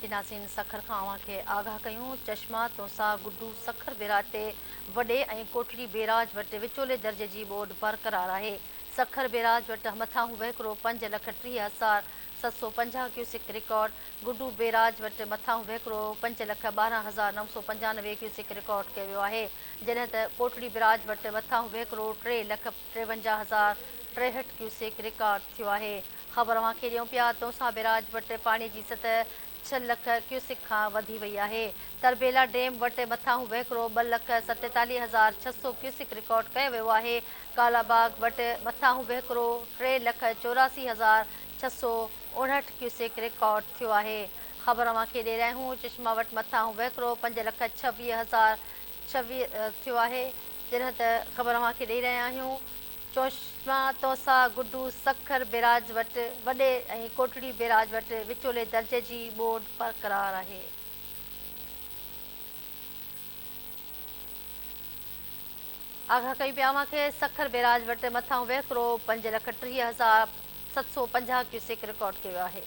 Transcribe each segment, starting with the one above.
ڏناسين. سکر کان اوهان کي آگاهه ڪيون، چشما، تونسا، گڊو، سکر بيراج تي وڏي ۽ ڪوٽڙي بيراج وٽ وچولي درجي جي ٻوڏ برقرار آهي. سکر بيراج وٽ مٿانهون وهڪرو 5,30,750 ڪيوسڪ رڪارڊ، گڊو بيراج وٽ مٿانهون وهڪرو 5,12,995 ڪيوسڪ رڪارڊ ڪيو ويو آهي، جڏهن ته ڪوٽڙي بيراج وٽ مٿانهون وهڪرو 3,53,063 ڪيوسڪ رڪارڊ ٿيو آهي. خبر اوهان کي ڏيون پيا، تونسا بيراج وٽ پاڻي جي سطح 6 لک ڪيوسڪ کان وڌي وئي آهي. تربيلا ڊيم وٽ مٿانهون وهڪرو 2,47,600 ڪيوسڪ رڪارڊ ڪيو ويو آهي. ڪالاباغ وٽ مٿانهون وهڪرو 3,84,659 ڪيوسڪ رڪارڊ ٿيو آهي. خبر اوهان کي ڏئي رهيا آهيون، چشما وٽ مٿانهون وهڪرو 5,26,026 ٿيو آهي، جڏهن ته خبر اوهان کي ڏئي رهيا آهيون، چشما، تونسا، گڊو، سکر بيراج وٽ وڏي ۽ ڪوٽڙي بيراج وٽ وچولي درجي جي ٻوڏ برقرار آهي. آگاهه ڪيون پيا اوهان کي، سکر بيراج وٽ مٿانهون وهڪرو 5,30,750 ڪيوسڪ رڪارڊ ڪيو ويو آهي.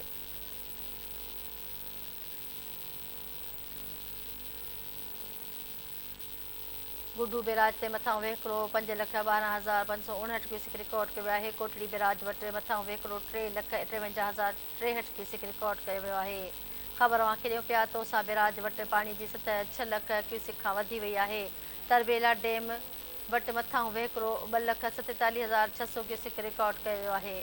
گڊو بيراج تي مٿانهون وهڪرو 5,12,559 ڪيوسڪ رڪارڊ ڪيو ويو آهي. ڪوٽڙي بيراج وٽ مٿانهون وهڪرو 3,53,063 ڪيوسڪ رڪارڊ ڪيو ويو آهي. خبر اوهان کي ڏيون پيا، تونسا بيراج وٽ پاڻي جي سطح 6 لک ڪيوسڪ کان وڌي وئي آهي. تربيلا ڊيم وٽ مٿانهون وهڪرو 2,47,600 ڪيوسڪ رڪارڊ ڪيو ويو آهي.